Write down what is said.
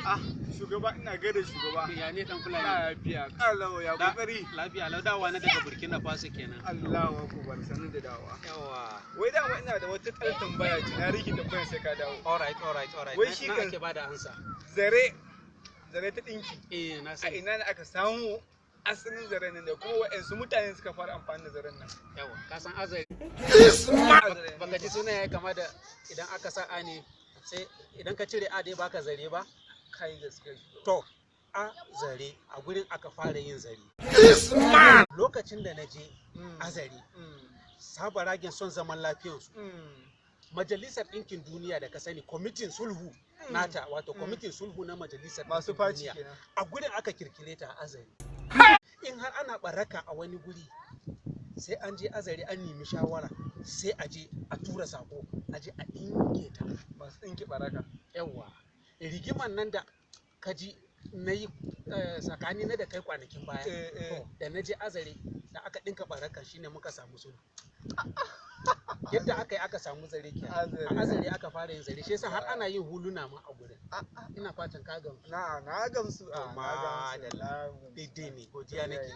Ah, shugaba, ina gaida shugaba. Ya ne, dan Fulani? Lafiya kalau, ya kokari? Lafiya lau, dawa na daga Burkina Faso kenan. Allahu akbar, sanin da dawa. Yawa. Wai dama ina da wata ɗan tambaya ce, na riki tambaya sai ka dawo. Alright. Wai shi na kan- ake bada ansa. Zare, zare ta ɗinki. Eh, na A sani. ina ne aka samu asalin zaren nan da kuma wa'ansu mutane suka fara amfani da zaren nan? Yawa, ka san Azare. Azare. Baka ji suna ya kama da idan aka sa a ne, sai idan ka cire a dai baka zare ba? Kai, gaskiya, shugaba. To, a zare a gurin aka fara yin zare. Lokacin da na je Azare, sabaragen son zaman lafiyansu. Majalisar Ɗinkin Duniya da ka sani, kwamitin sulhu nata, wato kwamitin sulhu na Majalisar Masu Ɗinkin faci Duniya. kenan. A gurin aka kirkire ta, a Azare. In har ana baraka a wani guri, sai an je Azare an nemi shawara, sai a je a tura sako, a je a ɗinke ta. Masu ɗinki baraka. Yawwa. Rigiman nan da ka ji na yi tsakani na da kai kwanakin baya. Eh. To, da na je Azare da aka ɗinka baraka shine muka samu sulhu. Yadda aka yi aka samu zare kenan. Azare. A Azare aka fara yin zare, shi yasa har ana yin huluna ma a gurin. Ina fatan ka gamsu. Na gamsu. Ah, na gamsu. Madalla. Na gamsu. Daidai ne, godiya nake.